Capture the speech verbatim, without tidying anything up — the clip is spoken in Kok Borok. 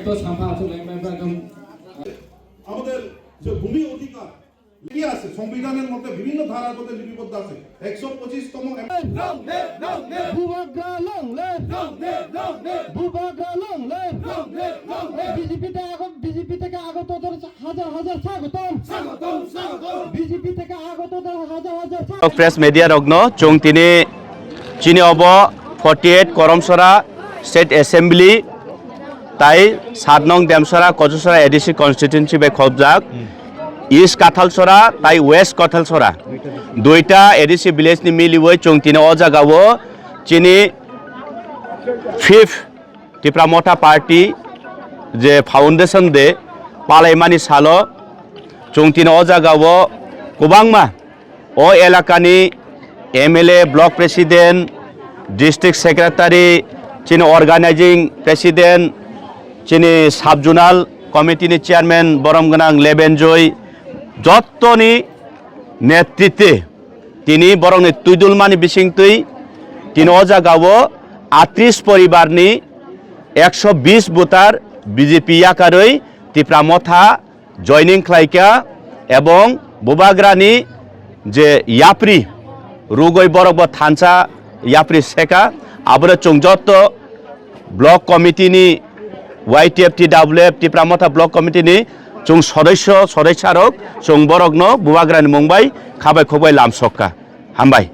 তো সাফা আছে, লেংবাই একদম। আমাদের যে ভূমি অধিকার লিখে আছে, সংবিধানের মধ্যে বিভিন্ন ধারার মধ্যে লিপিবদ্ধ আছে। একশো পঁচিশতম Bubagra long live! Bubagra long live! বিজেপিতে আগত, বিজেপি থেকে আগত হাজার হাজার স্বাগতম। বিজেপি থেকে আগত হাজার হাজার স্বাগতম। Press media rokno chwng tini chini obo forty eight Koromsora State Assembly tai sat nong Demsora Kochusora A D C constituency bai khobjak East Kathalsora tai West Kathalsora duita A D C village ni miliwi chwng tini o jaga o chini fifth Tipra Motha Party je foundation day palaimani salo chwng tini o jaga o kwbangma o elakani M L A, block president, district secretary, chini organizing president, chini sub zonal committee ni chairman borom gwnang Lebenjoy, jottoni netritwe tini borokni twidulmani bisingtwi tini o jaga o atris poribarni ekso bis voter B J P yakarwi Tipra Motha joining khlaikha ebong Bubagrani je yapri rugwi borok bo thansa yapri seka, abore chwng jotto block committee ni Y T F T W F Tipra Motha block committee ni chwng sodosyo sodosya rok chwng borokno Bubagrani mung bai khabai khokbai lamsokha. Hambai.